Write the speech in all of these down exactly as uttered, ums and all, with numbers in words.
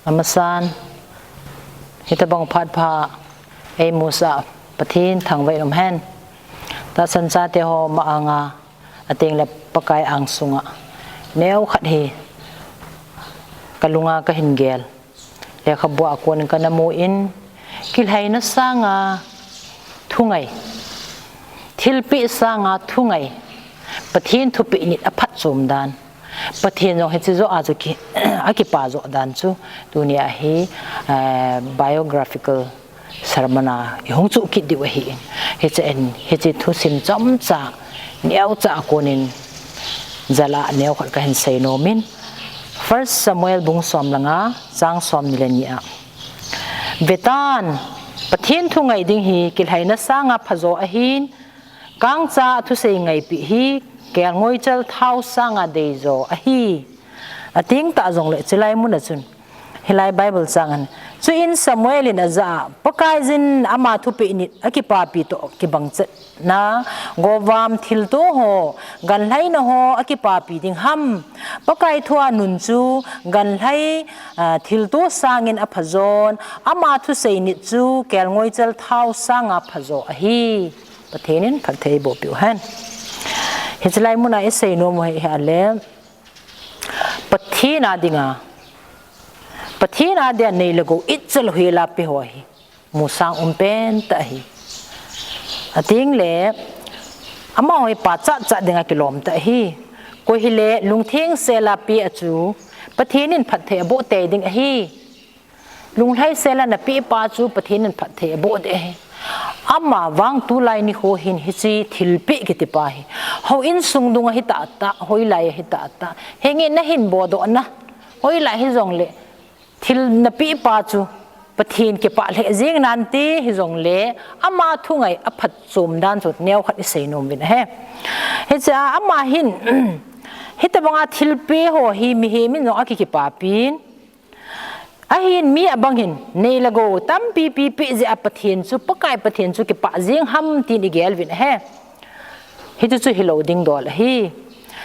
Amasan, hitobang phat pha eimusah Pathen thangvah in umhen. Tahsan chate ho ma-anga, ateng le Pakai angsunga neokhat hi kalunga kahin gel. Lekhabua kon kana mu in, kilhaina sanga thungai, thilpeh sanga thungai, Pathen thupeh nit aphatchom dan, Pathen jong hiche joh a chu ki, akipa joh dan chu, tunia hi, eh, biographical sermon a ihung chuh kit diu ahin. Hiche in, hiche thusim chomcha, neocha a konin, jala neokhat kahin seinom in. First Samuel bung som le nga, chang somni le ni a. Vetan, Pathen thungai ding hi kilhaina sanga phajo ahin, kangcha athusei ngaipi hi kelngoichal thao sanga deijo ahi. Ateng tah jongle chulai muna chun, hilai Bible chang in, chuin Samuel in ajah a, Pakaiyin ama thupeh nit akipapi toh kibang chet na, govam thilto ho, ganlhaina ho akipapi ding ham? Pakai thua nun chu ganlhai, ah, thilto sangin aphajon, ama thusei nit chu kelngoichal thao sanga phajo ahi. Pathen in phatthei boh piu hen. Hiche lai muna isei nom u hi ahile, Pathen a dinga, Pathen a dia nei le gou ichal hela pe ho hi musang um pen tah ahi. Ateng le, amaho hi pachat chat dinga kilom tah ahi. Koi hile lungtheng sela pe a chu Pathen in phatthei aboh tei ding ahi. Lunglhai sela napeh pa chu Pathen in phatthei aboh ding ahi. Ama vang tulai nikho hin hiche thilpeh kiti pa hi, houin sung dunga hi tah tah, hoilai a hi tah tah, henge nahin bodoh na, hoilai hijongle, thil napeh pa chu Pathen kipah lheh jeng nante, hijongle ama thungai aphatchom dan chu neokhat isei nom uvin ahi. Hiche a ama hin, hitobanga thilpeh ho hi mihem in jong akikipapin, ahin mi abang hin nei le gou tampi pi peh jeh a Pathen chu, Pakai Pathen chu kipah jeng ham tin igel uvin ahi. Hichu chu hilou ding dol ahi.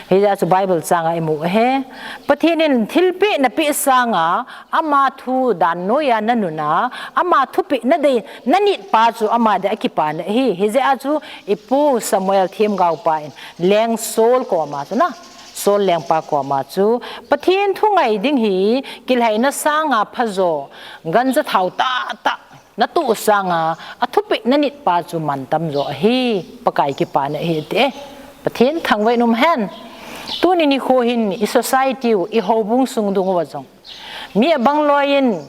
Hijeh a chu Bible changa imu ahi. Pathen in thilpeh napeh sanga ama thu dan noiya nanun a, ama thupeh nadei, nanit pa chu ama dia akipana ahi. Hijeh a chu ipu Samuel themgao pa in leng Saul koma chu na, Saul lengpa koma chu, Pathen thungai ding hi kilhaina sanga phajo, gancha thao tah tah natoh sanga athupeh nanit pa chu mantam jo ahi, Pakai kipana ahi ati e. Pathen thangvah in umhen. Tuni nikho hin i society u, i houbung sung dung uva jong, mi abang loiyin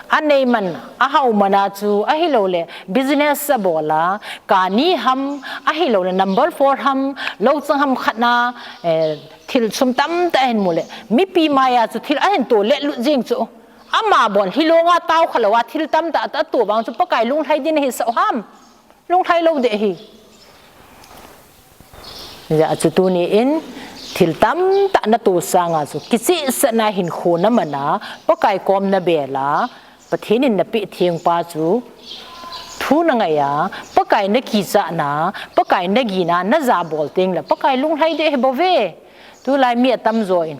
anei man, ahao man a chu, ahilouleh business abol a, kani ham, ahilouleh number four ham, louchang ham khat na, eh, thil sum tamtah ahin mu le, mipi maiya chu thil ahin to let lut jeng chu. Ama bon hilou nga tao khalou a thil tamtah tah ato vang chu Pakai lunglhai din ahi sao ham? Lunglhai lou ding ahi. Hijeh a chu tuni in thil tamtah nato sanga chu kichehsahna hinkho naman a, Pakai kom nabel a, Pathen in napeh theng pa chu thu nangai a, Pakai nakichatna, Pakai nagina, najabol teng le Pakai lunglhai ding ahi bouve. Tulai mi atamjo in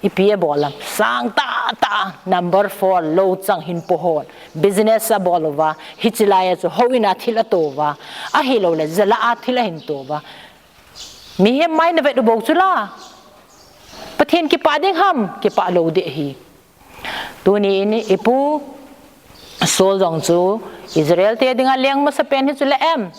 ipi abol ham? Sang tah tah, number four, louchang hin pohon, business abol uva, hiche laiya chu houin a thil ato uva, ahilouleh jala a thil ahin to uva. Mihem mai navet u bou chu la, Pathen kipah ding ham? Kipah lou ding ahi. Tuni in ipu Saul jong chu Israel te dinga leng masapen hi chu le em?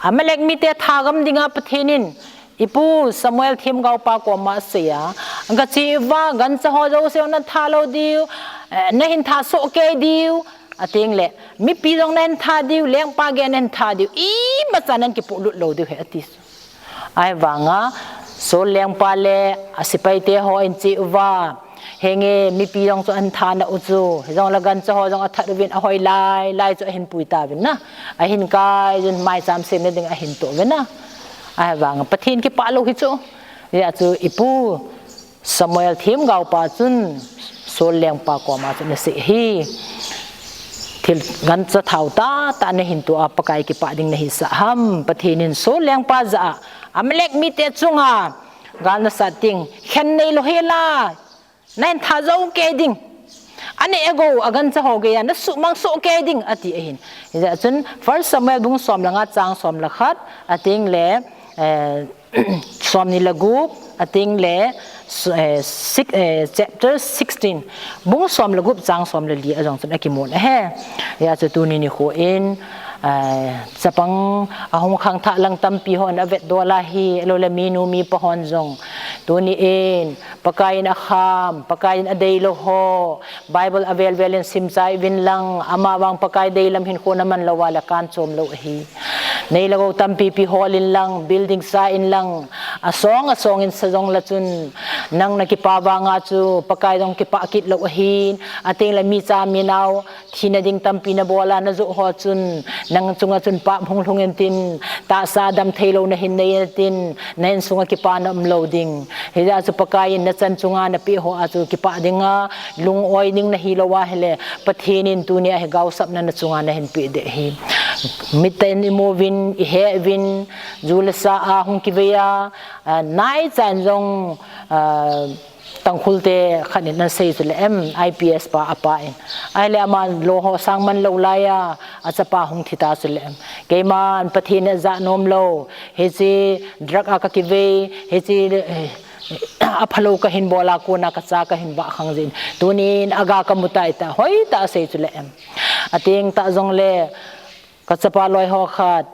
Amalek mite thagam dinga Pathen in ipu Samuel themgao pa koma asei a, gache uva, gancha ho jouse natha lou diu, eh, nahin tha soh kei diu, ateng le mipi jong nahin tha diu, lengpa gei nahin tha diu, imacha nahin kipolut lou diu ahi ati. Ahivanga Saul lengpa le asepai te ho ahin che uva, henge mipi jong chu ahin tha nau chu, hijongle gancha ho jong athat uvin ahoi lai lai chu ahin pui tauvin na, ahin kai jun maicham semna ding ahin to uvin na. Ahivanga Pathen kipah lou hi chu. Hijeh a chu ipu Samuel themgao pa chun Saul lengpa koma chun asei ahi. Thil gancha thao tah tah nahin to a Pakai kipah ding nahisah ham? Pathen in Saul lengpa jah a, Amalek mite chunga gal nasat ding khen neilou hela, nahin tha jou kei ding. Aneh agou, agancha ho geiya nasuhmang soh kei ding ati ahin. Hijeh chun First Samuel bung som le nga chang som le khat, atengle, eh, som ni le gup, atengle, s-, eh, six, eh, chapter sixteen, bung som le gup chang som le li a jong chun akimun ahi. Hijeh chun tuni nikho in, eh, chapang ahung khangthah lang tampi hon avetdol ahi, ahilouleh minu mipa hon jong. Tuni in, Pakai in akham, Pakai in adeilou ho, Bible avel vel in simchai uvin lang, amavang Pakai deilam hinkho naman lou uva leh kanchom lou ahi. Nei le gou tampi pi hol in lang, building sa in lang, asong asong in sa jongle chun, nang nakipa vanga chu Pakai jong kipah kit lou ahin, atengle micha minao, thina ding tampi nabol a najoh ho chun, nang chunga chun pap hung lhung intin, tahsa damthei lou nahin nei intin, na insunga kipana umlou ding. Hijeh chun Pakai in nachan chunga napeh ho a chu kipah dinga, lungoi ding nahi lou ahile, Pathen in tunia hi gaosapna nachunga nahin peh ding ahi. Mittah in imu uvin, ihe uvin, ju le sa a hung kivei a, ah, naichan jong, ah, Tangkhul te khat in asei chule em, I P S pa apa in. Ahile ama lou ho sang man lou laiya, achapa hung thi ta chule em. Keiman Pathen in ajah nom lou, hiche drug a kakivei, hiche, eh, aphalou kahin bol a kona kacha kahin vah khang jeh in. Tunin aga kamu tai tia, hoitah a asei chule em. Ateng tah jongle, kachapa loi ho khat,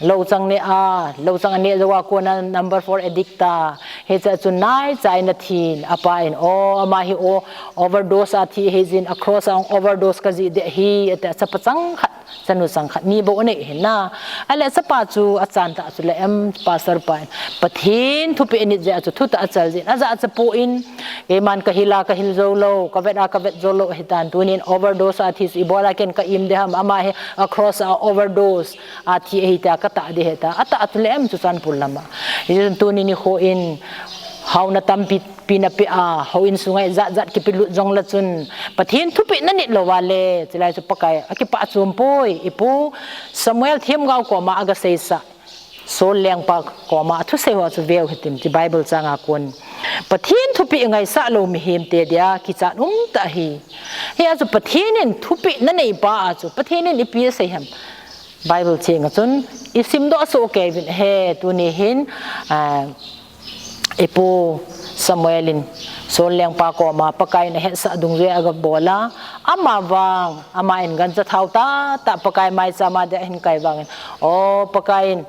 louchang neh a, louchang aneh jou a kona number four addict ta. Hiche chu naicha in athin, apa in, o, ama hi o, overdose a thi ahi jin, a cross a hung overdose kajih ding ahi, ati a, chapa chang khat, chanu chang khat, ni bou anei ahin na. Ahile chapa chu achan tah chule em, pastor pa in, Pathen thupeh anit jeh a chu thutah achal jin, ajah achapoi in, keiman kahil a kahil jou lou, kavet a kavet jou lou ahitan, tunin overdose a thi chu ibola ken ka im ding ham, ama hi a cross a overdose a thi ahi tia katah ding ahi tia, atah chule em Churachandpur lama. Hijeh chun tuni nikho in, haona tampi pi napeh a, houin sunga ijat jat kipelut jongle chun, Pathen thupeh nanit lou uva le, chulai chu Pakai akipah chom poi, ipu Samuel themgao koma aga seisah. Saul lengpa koma athusei ho chu veu hitin, ti Bible chang a kon. Pathen thupeh ngaisah lou mihem te dia kichat umtah ahi. Hia chu Pathen in thupeh nanei pa a chu, Pathen in ipi asei ham. Bible chang a chun, isimdoh soh kei uvin ahi, tuni hin, ah, ipu Samuel in Saul lengpa koma Pakai in ahetsah dungjuia aga bol a, ama vang, ama in gancha thao tahtah Pakai maicham a dia ahin kai vangin, o Pakai in,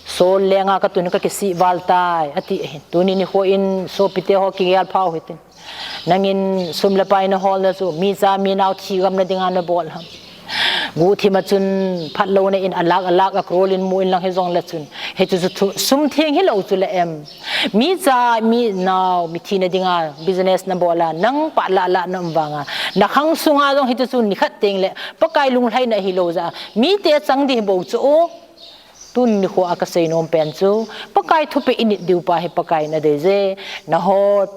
Saul lenga katun kakisih val tai, ati ahin. Tuni nikho in sopite ho kigel phau hitin. Nangin sum le pai naholna chu, micha minao thigamna dinga nabol ham. Guhthim a chun phatlouna in alakh alakh a crore in mu in lang hijongle chun, hichu chu thu, sum theng hilou chule em. Micha, minao, mi thina dinga business nabol a, nang pah lah lah na um vanga, nakhang sunga jong hichu chu nikhat tengle Pakai lunglhaina hilou jeh a, mite chang ding bou chu o. Tun nikho a kasei nom pen chu, Pakai thupeh init diu pa hi Pakai in adei je, nahot,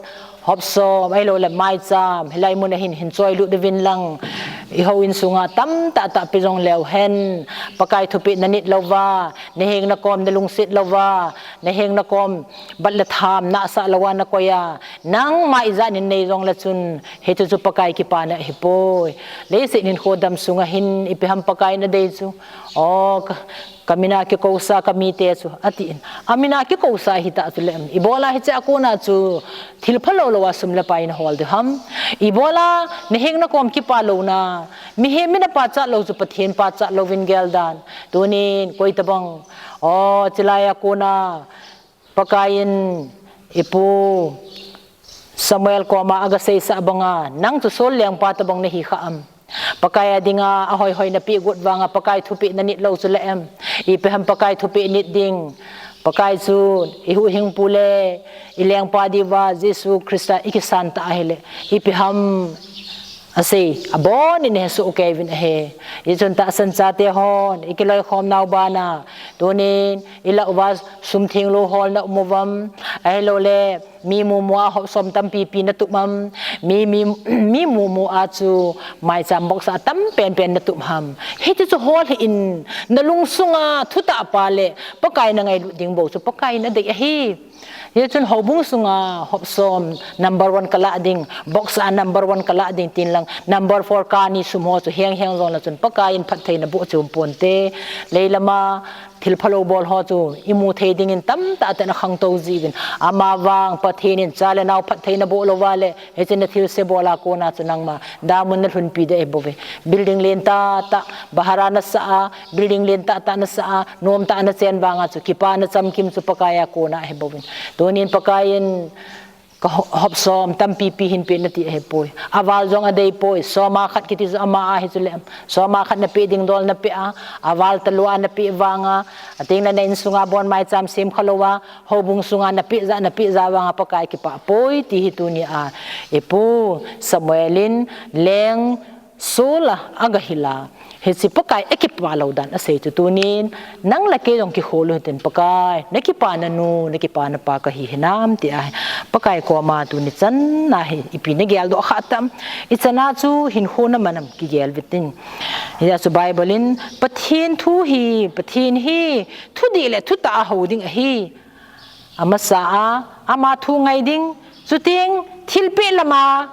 hopsom, ahilouleh maicham, hilai mun a hin hin choilut uvin lang, ihouin sunga tamtah tah pi jong leu hen, Pakai thupeh nanit lou uva, naheng nakom nalungset lou uva, naheng nakom bat le tham nahsah lou uva nakoi a, nangma ijat in nei jongle chun, hichu chu Pakai kipana ahipoi. Leiset hinkho dam sunga hin ipi ham Pakai in adei chu. O, ka, kamina kikousa kamite chu, atin. Amina kikousa hita chule em. Ibola hiche a kona chu thil phalou lou a sum le pai nahol diu ham. Ibola naheng nakom kipa louna, mihem in apachat lou chu Pathen pachat louvin geldan. Tunin, koi tabang. O, chulai a kona Pakai in ipu Samuel koma aga seisah banga, nang chu Saul lengpa tabang nahi kha am. Pakai a dinga ahoi hoi napeh got vanga Pakai thupeh nanit lou chule em. Ipi ham Pakai thupeh nit ding. Pakai chu ihuhhingpu le ilengpa diuva Jesu Christa ikisan ta ahile, ipi ham asei, abon in hesoh kei uvin ahi. Hichun tahsan chate hon, ikiloikhom nau bana, tunin ilah uva sum thenglou holna um uvam, ahilouleh mi mumu a hopsom tampi pi natup am, mi, mi, mi mumu a chu maicham box a tam penpen natup ham. Hichu chu hol hih in, nalungsunga thutah pa le Pakai nangailut ding bou chu Pakai in adei ahi. Hichun houbung sunga hop som number one kalah ding, box a number one kalah ding tin lang, number four kani sum ho chu heng heng jong la chun Pakai in phattheina boh chu um ponte. Leilama thil phalou bol ho chu imu thei dingin tamtah tah in akhangtou jiuvin. Amavang Pathen in cha le nao phattheina boh louva le, hiche nathilse bol a kona chu nangma damun nalhunpi ding ahi bouve. Building lentah tah, bahara nasa a, building lentah tah nasa a, nomtah a nachen vanga chu kipana chamkim chu Pakai a kona ahi bouvin. Tunin Pakai in ka ho-, hop som tampi pi hinpe nati ahipoi. Aval jong adeipoi. Soma khat kiti chu ama ahi chule. Soma khat napeh ding dol napeh a. Aval talou a napeh vanga. Ateng le na insunga bon maicham sem kha louva, houbung sunga napeh jah, napeh jah vanga Pakai kipah poi ti hi tunia ipu Samuel in leng Saul a agahil a, hiche Pakai akipah lou dan asei chu tunin, nang le kei jong kikhol u hitin, Pakai, nakipana nu, nakipana pa kahi hinam tia Pakai koma tuni chan a hi ipi nageldoh kha tam, ichan a chu hinkho naman am kigel uhitin. Hijeh a chu Bible in Pathen thu hi, Pathen hi thudih le thutah a hou ding ahi. Amasa a, ama thu ngai ding, chuteng thilpeh lama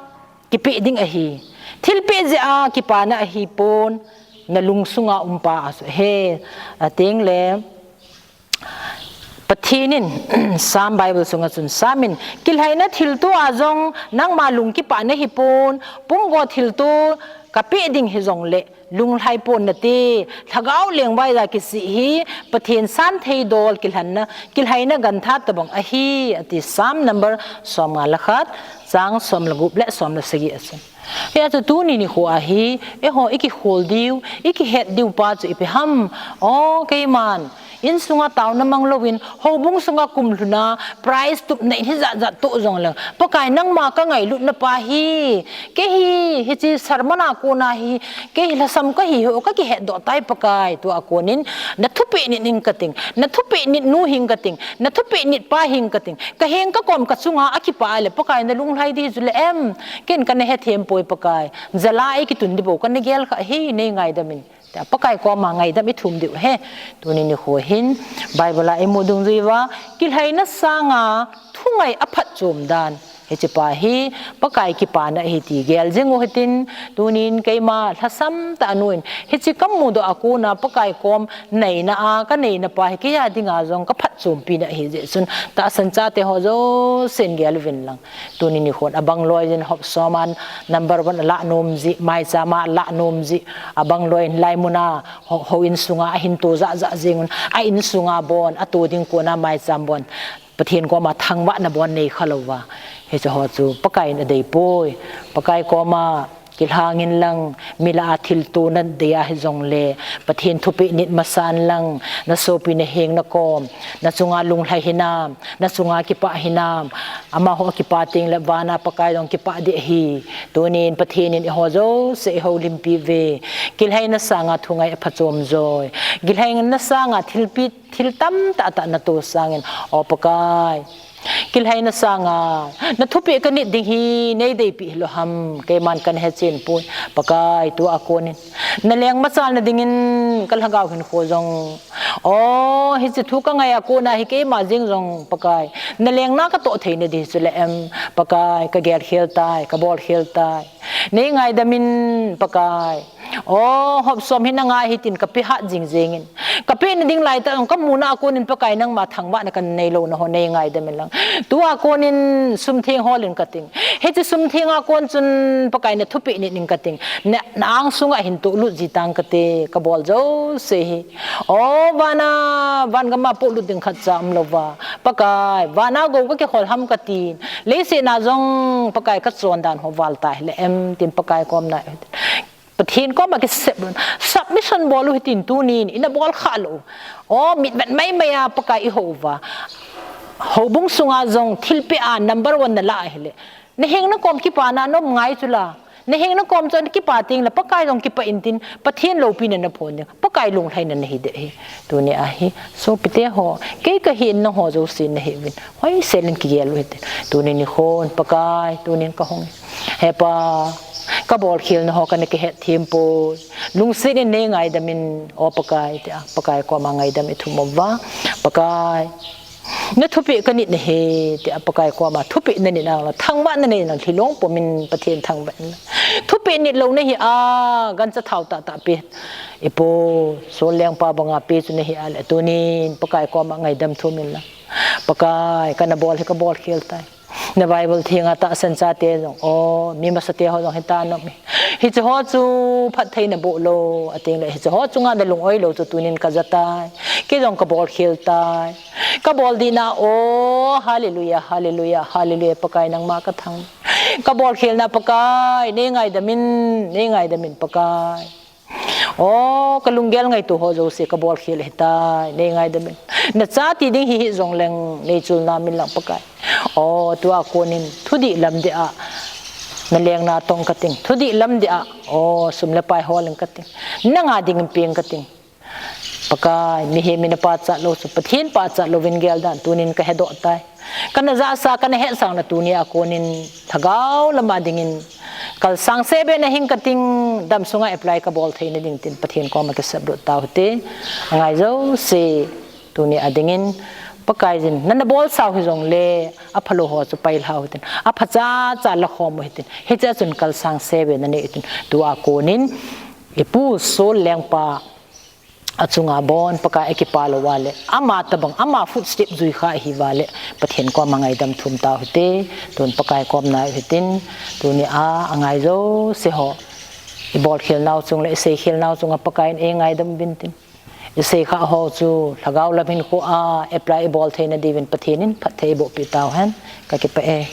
kipeh ding ahi. Thilpeh jeh a kipana ahipon, nalung sunga um pa ahi. Ateng le Pathen in Psalm Bible sunga chun Psalm in, kilhaina thilto a jong nangma lung kipah nahipon, pumgo thilto kapeh ding hijongle lunglhai pon nate, lhagao lengvai a kisih hi Pathen santhei dol kilhanna, kilhaina gantha tobang ahi, ati. Psalm number som nga le khat, chang som le gup le som le sagi a chun. Hijeh a chu tuni nikho a hi, eiho ikikhol diu, ikihet diu pa chu ipi ham? O, keiman insunga taona mang louvin, houbung sunga kum lhun a, prize tupna in hijat jat toh jongleng, Pakai nangma kangailutna pa hi, kei hi, hiche sermon a kona hi, kei hi lhasam kahi ho, kakihetdoh tai Pakai, tua konin, nathupeh nit ing kating, nathupeh nit nu hing kating, nathupeh nit pa hing kating, kaheng kakom kachunga akipah le, Pakai nalunglhai ding hi chule em, ken kana hethem poi Pakai, jal a eikitun ding bou kana gel kha hi, neingaidam in. Tia Pakai koma ngaidam ithum diu ahi. Tuni nikho hin Bible a imu dungjui uva, kilhaina sanga thungai aphatchom dan. Hiche pa hi Pakai kipana ahi ti gel jing u hitin, tunin keima lhasam tah a nu in, hiche kamudoh a kona Pakai kom neina a, kaneina pa hi kei a dinga jong kaphatchompina ahi jeh chun, tahsan chate ho jousen gel uvin lang. Tuni nikhon abang loi in hop som a number one alah nom jeh, maicham a alah nom jeh, abang loi in hilai mun a ho, houin sunga ahin to jah jah jeng un, a insunga bon, ato ding kona maicham bon, Pathen koma thangvahna bon nei kha louva. Hiche ho chu Pakai in adei poi. Pakai koma kilhang in lang, mi lah a thilto nadei a hijongle, Pathen thupeh nit masan lang, nasopi naheng nakom, nachunga lunglhai hinam, nachunga kipah hinam, amaho akipah teng le vana Pakai jong kipah ding ahi. Tunin Pathen in eiho jouse eihoulimpi uve. Kilhaina sanga thungai aphachom joi. Kilhaina sanga thilpi, thil tamtah tah nato sangin, O Pakai, kilhaina sanga nathupeh kanit ding hi neideipeh hilou ham, keiman kana hechen poi. Pakai, tua konin naleng machal na dingin kalhagao hinkho jong, O, hiche thu kangai a kona hi keima jeng jong Pakai, naleng na katoh theina ding hi chule em, Pakai, kagel khel tai, kabol khel tai. Neingaidam in Pakai. O, hop som hi nanga ahi tin kape hat jing jeng in. Kapeh na ding laitah jong kamuna a konin Pakai nangma thangvahna kanei louna ho neingaidam in lang. Tua konin sum theng hol in kating. Hiche sum theng a kon chun Pakai nathupeh nit ing kating. Na, na angsunga hin tolut ji tang kate, kabol jouse hi. O, vana, van gama polut ding khatcha umlouva. Pakai, vana gou kakihol ham katin. Leiset na jong Pakai kachon dan ho val ta hile em tin Pakai kom na. Pathen koma kisep lun. Submission bol u hitin tunin, ina bol kha lou. O, mitvet mai mai a Pakai ihou uva. Houbung sunga jong thilpeh a number one nalah ahile, naheng nakom kipana naum ngai chula. Naheng nakom chu ana kipah teng le Pakai jong kipah intin, Pathen loupina naphon ding. Pakai lunglhaina nahi ding ahi. Tuni a hi, sopite ho, kei kahi in nangho jouse nahi uvin. Hoisel in kigel u hite. Tuni nikhon, Pakai, tunin kahung. He Pa, kabol khelna ho kana kihet them poi. Lungset in neingaidam in, O Pakai, tia Pakai koma ngaidam ithum uva. Pakai, Na thupeh ka nit na hi, tia Pakai koma thupeh na nit nang la, thangvah na nei nang, lhilong pomin Pathen thangvah in. Thupeh nit lou na hi a, gancha thao tah tah pe. Ipu, Saul lengpa banga pe chu na hi a le, tunin Pakai koma ngaidam thum in la. Pakai, kana bol hi ka bol khel tai. Na Bible thenga tahsan chate jong, o, mi masate ho jong hita nom e. Hiche ho chu phattheina boh lou, ati le, hiche ho chunga na lung-oi lou chu tunin ka ja tai. Kei jong ka bol khel tai. Ka bol dihna, o, hallelujah, hallelujah, hallelujah, Pakai nangma ka thangvah. Ka bol khelna Pakai, nei ngaidam in, nei ngaidam in Pakai. O, ka lunggel ngaito ho jouse ka bol khel ahi tai, nei ngaidam in. Na cha ti ding hi hih jong leng, nei chulna min lang Pakai. O, tua konin, thudih lam dih a, na lengna tong ka ting, thudih lam dih a, o, sum le pai hol ing ka ting, nanga dingin peng ka ting. Pakai, mihem in apachat lou chu, Pathen pachat louvin gel dan, tunin ka hedoh tai. Kana jahsa, kana hetsahna tunia konin, lhagao lama dingin, kal sang seh beh na hing ka ting, dam sunga apply ka bol theina ding tin, Pathen koma ka seplut tau hite, angai jouse, tunia dingin, Pakaiyin, nana bolsau hi jong le, aphalou ho chu pailhau hitin, aphacha cha la khom u hitin, hiche a chun kal sang seh beh na nei u hitin, tua konin, ipu Saul lengpa, achunga bon Pakai a kipa lou a le, ama tabang, ama footstep jui kha ahi va le, Pathen koma ngaidam thum tau hite, tun Pakai kom nai u hitin, tunia, angai jouse ho, i bol khel nau chung le, i sei khel nau chunga Pakai in ei ngaidam uvin tin. I sei kha ho chu, lhagao lam hinkho a, apply i bol theina diuvin Pathen in phatthei boh pi tau hen, ka kipah e.